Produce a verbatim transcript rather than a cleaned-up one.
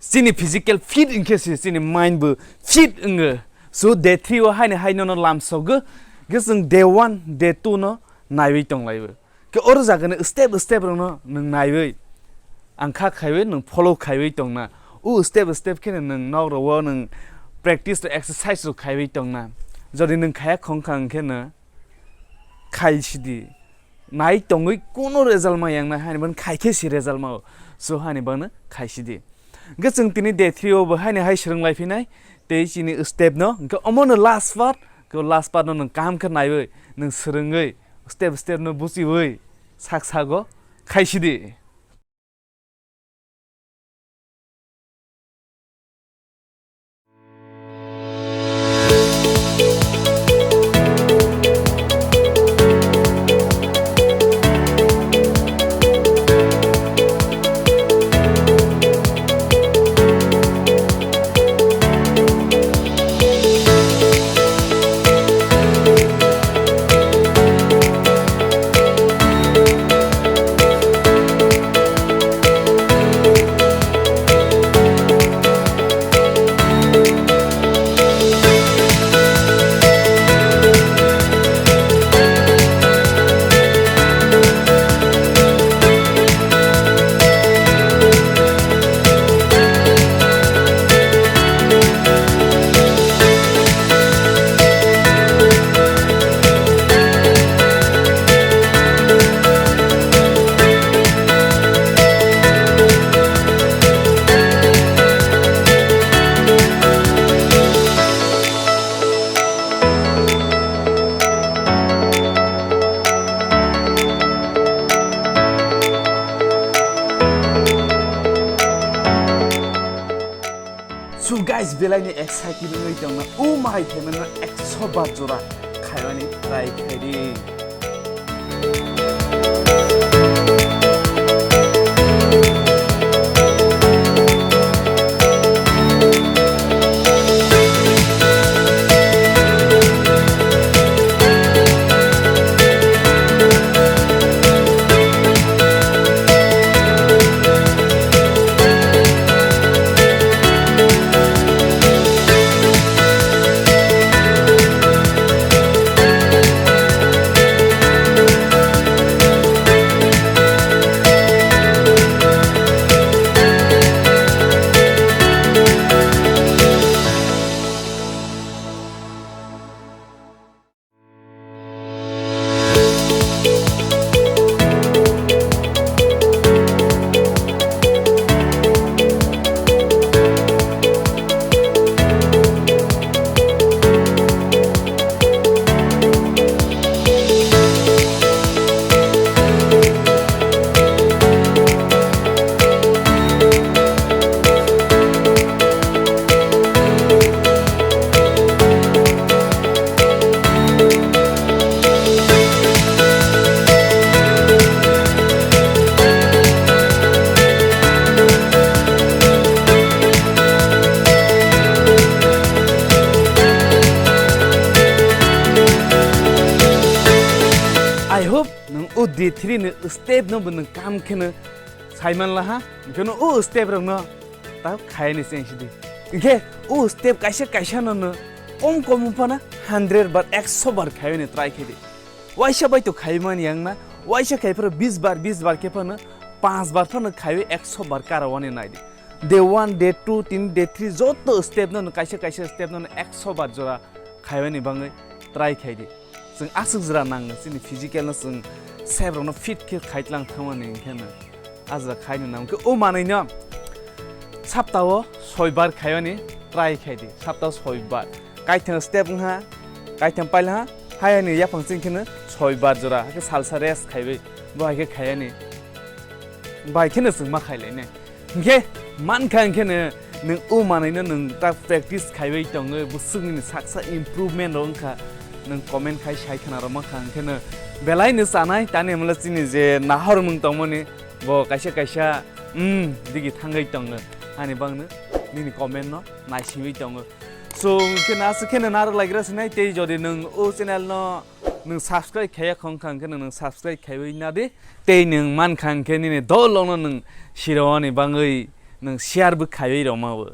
Chini physical fit wngkhe se chini mind bo fit wngo. So day three o haini hai nono lamsogo, khe chwng day one, day two no naiwi tonglaio. Khe oro jagani step step rokno nwng naiwi, ang kha khaiwi nwng follow khaiwi tongna. O step step kheno nwng nok rogo nwng practice rok, exercise rok khaiwi tongna. Jodi nwng khaya khong kha hwnkhe no khai sidi. Nai tongwi kuno result ma yang nai, hani ban khai khe si result ma o. So hani ban khai sidi. Hwnkhe chwng tini day three o bo haini hai swrwng lai phinai, tei chini step no, hwnkhe omo no last part, khe last part no nwng kaham khe naiwi, nwng swrwngwi, step step no buchiwi, sak sago khai sidi. So guys, belai ni excited wngwi tongna, o mahai khaimano ekso bar jora khaimani try khaidi. I hope nwng o day three ni step no bo nwng kam kheno sai man laha, hwnkhe no o step rok no ta khaini cheng sidi. Hwnkhe o step kaisa kaisa no no kom kom wngphano hundred bar, ekso bar khaini try khaidi. Waisa bai to khai man yang na, waisa khai phano bis bar, bis bar khe phano panch bar phano khaiwi ekso bar kara wani naidi. Day one, day two, tini day three joto step no no kaisa kaisa step no no ekso bar jora khaiwani bangwi try khaidi. Chwng aswk jora nango chini physical no chwng sep rokno fit khe khaitlang thangmani hwnkhe no. Ajak khaini nang khe o manwi no saptao soi bar khaiyani try khaidi, saptao soi bar. Kaithang step wngha, kaithang paila ha, hayani yaphang ching kheno soi bar jora, hakhe salsa rest khaiwi, bo hai khe khaiyani. Bai kheno chwng ma khailainai. Hwnkhe mankha hwnkhe no nwng o manwi no nwng ta practice khaiwi tongwi, bwswk nini saksa improvement rok wngkha, nwng comment khai sai khna rwma kha, hwnkhe no belai no chanai, tani hwnle chini je nahor mung tongmani, Bo kaisa kaisa, mm, digi thangwi tongo. Ani bangno nini comment no naisingwi tongo. So, hwnkhe no aswk kheno narwk laigra sinai, tei jodi nwng o channel no nwng subscribe khaiya khong kha, hwnkhe nwng subscribe khaiwi nadi. Tei nwng mankha hwnkhe nini dolong no nwng sironi bangwi nwng share bo khaiwi rwma bo.